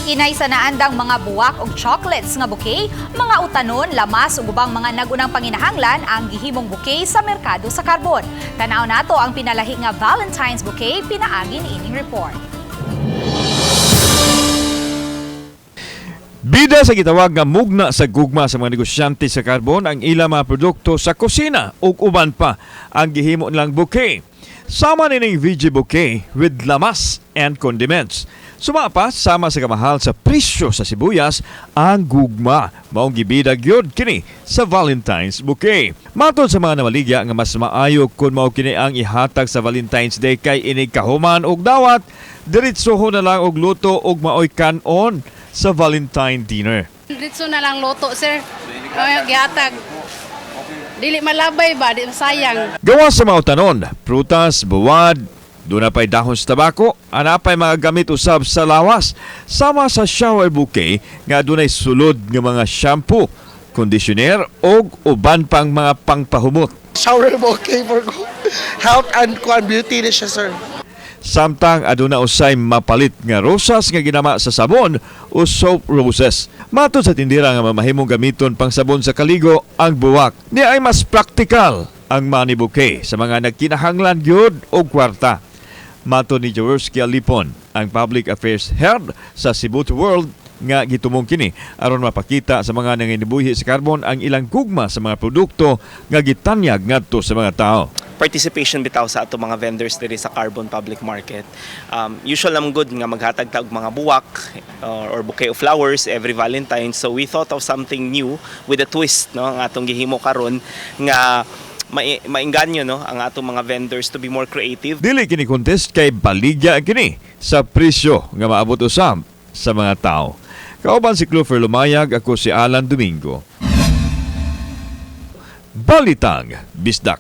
Kinay sa naandang mga buwak og chocolates nga bouquet, mga utanon, lamas ug ubang mga nagunang panginahanglan ang gihimong bouquet sa merkado sa Carbon. Tanaw nato ang pinalahi nga Valentine's bouquet pinaagi niining report. Bida sa gitawag nga mugna sa gugma sa mga negosyante sa Carbon ang ilang mga produkto sa kusina ug uban pa ang gihimo nilang bouquet. Sama nining VG bouquet with lamas and condiments. Suma pa sama sa kamahal sa presyo sa sibuyas ang gugma, maong gibida gyud kini sa Valentine's bouquet. Matod sa mga namaligya nga mas maayo kung mao kini ang ihatag sa Valentine's Day kay inig kahuman og dawat, diretsoho na lang og luto og maoy kanon sa Valentine dinner. Diretso na lang luto, sir. Ay, gihatag. Dili malabay ba, di sayang. Gawa sa mga utanon, prutas, buwad, duna pa'y dahon sa tabako, ana pa'y mga gamit usab sa lawas, sama sa shower bouquet nga dunay sulod nga mga shampoo, conditioner og uban pang mga pangpahumot. Shower bouquet for health and kuan beauty ni siya, sir. Samtang aduna usay mapalit nga rosas nga ginama sa sabon o soap roses. Matod sa tindera nga mamahimong gamiton pang sabon sa kaligo ang buwak. Ni ay mas praktikal ang money bouquet sa mga nagkinahanglan gyud og kwarta. Matod ni Jaworski Alipon, ang Public Affairs Head sa Cebu to World, nga gitumong kini aron mapakita sa mga nanginibuhi sa Carbon ang ilang gugma sa mga produkto nga gitanyag ngadto sa mga tao. Participation bitaw sa ato mga vendors diri sa Carbon Public Market. Usual lang good nga maghatag ta og mga buwak or bouquet of flowers every Valentine. So we thought of something new with a twist, no, ang atong gihimo karon nga mainganyo, no, ang atong mga vendors to be more creative. Dili kini contest kay baligya kini sa presyo nga maabot usab sa mga tao. Kauban si Clover Lumayag, ako si Alan Domingo. Balitang Bisdak.